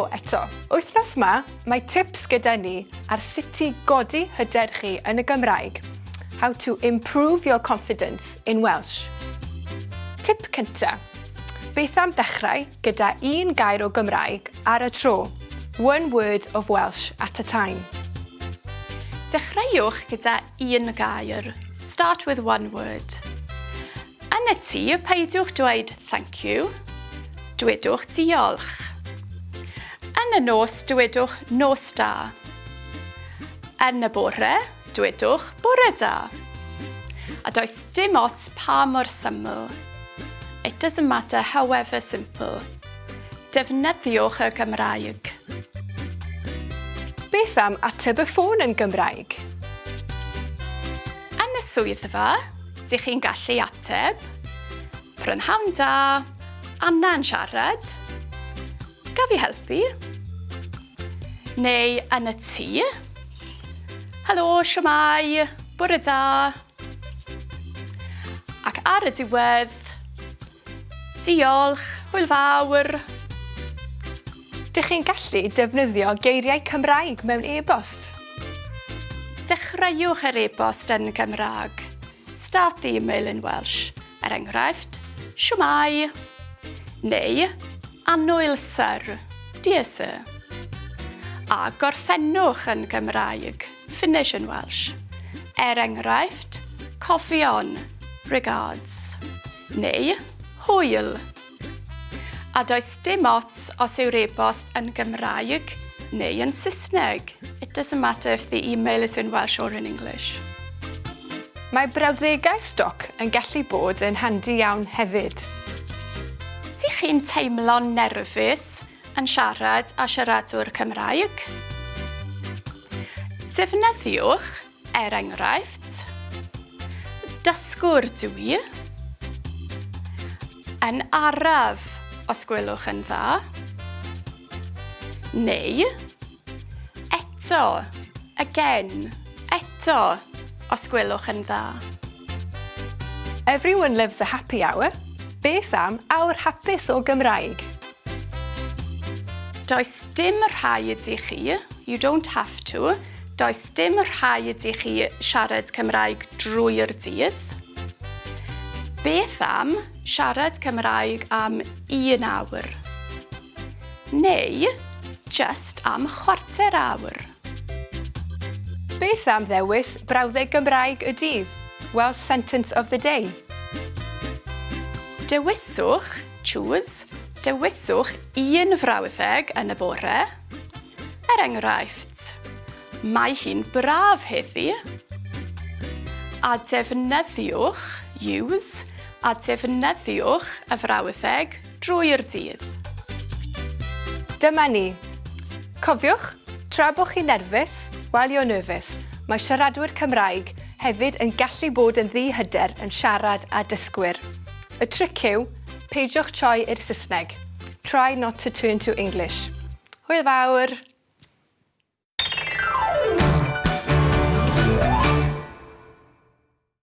Helo eto! Wythnos 'ma, mae tips gyda ni ar sut i godi hyder chi yn y Gymraeg, How to improve your confidence in Welsh. Tip cynta, beth am ddechrau gyda un gair o Gymraeg ar y tro, one word of Welsh at a time. Dechreuwch gyda un gair, start with one word. Yn y tŷ, peidiwch dweud thank you, dwedwch diolch. Yn y nos, dywedwch nos da. Yn y bore, dwedwch bore da. A does dim ots pa mor syml. It doesn't matter however simple. Defnyddiwch y Gymraeg. Beth am ateb y ffôn yn Gymraeg? Yn y swyddfa, dych chi'n gallu ateb, Prynhawn da, Anna yn siarad. Gaf fi helpu? Neu yn y tŷ. Helo, siwmai, bore da. Ac ar y diwedd, diolch, hwyl fawr. Dych chi'n gallu defnyddio geiriau Cymraeg mewn e-bost? Dechreuwch yr e-bost yn Gymraeg. Start the email in Welsh. Er enghraifft, Shwmae! Neu Annwyl Syr, Dear Sir. A gorffennwch yn Gymraeg, finish in Welsh. Er enghraifft, Cofion, Regards. Neu Hwyl. A does dim ots os yw'r e-bost yn Gymraeg neu yn Saesneg. It doesn't matter if the email is in Welsh or in English. Mae brawddegau stoc yn gallu bod yn handi iawn hefyd. Dych chi'n teimlo'n nerfus yn siarad â siaradwr Cymraeg? Defnyddiwch Er enghraifft, dysgwr dw i. Yn araf, os gwelwch yn dda. Neu, eto, again, eto, os gwelwch yn dda. Everyone loves a happy hour. Beth am awr hapus o Gymraeg? Does dim rhaid i chi, you don't have to, does dim rhaid i chi siarad Cymraeg drwy'r dydd. Beth am siarad Cymraeg am un awr? Neu jyst am chwarter awr? Beth am ddewis brawddeg Gymraeg y dydd, Welsh sentence of the day? Dewiswch Choose, dewiswch un frawddeg yn y bore. Er enghraifft, Mae hi'n braf heddi. A defnyddiwch, use, a defnyddiwch y frawddeg drwy'r dydd. Dyma ni. Cofiwch, tra bod chi'n nerfus, while you're nervous, mae siaradwyr Cymraeg hefyd yn gallu bod yn ddi-hyder yn siarad â dysgwyr. Y tric yw, peidiwch troi i'r Saesneg. Try not to turn to English. Hwyl fawr!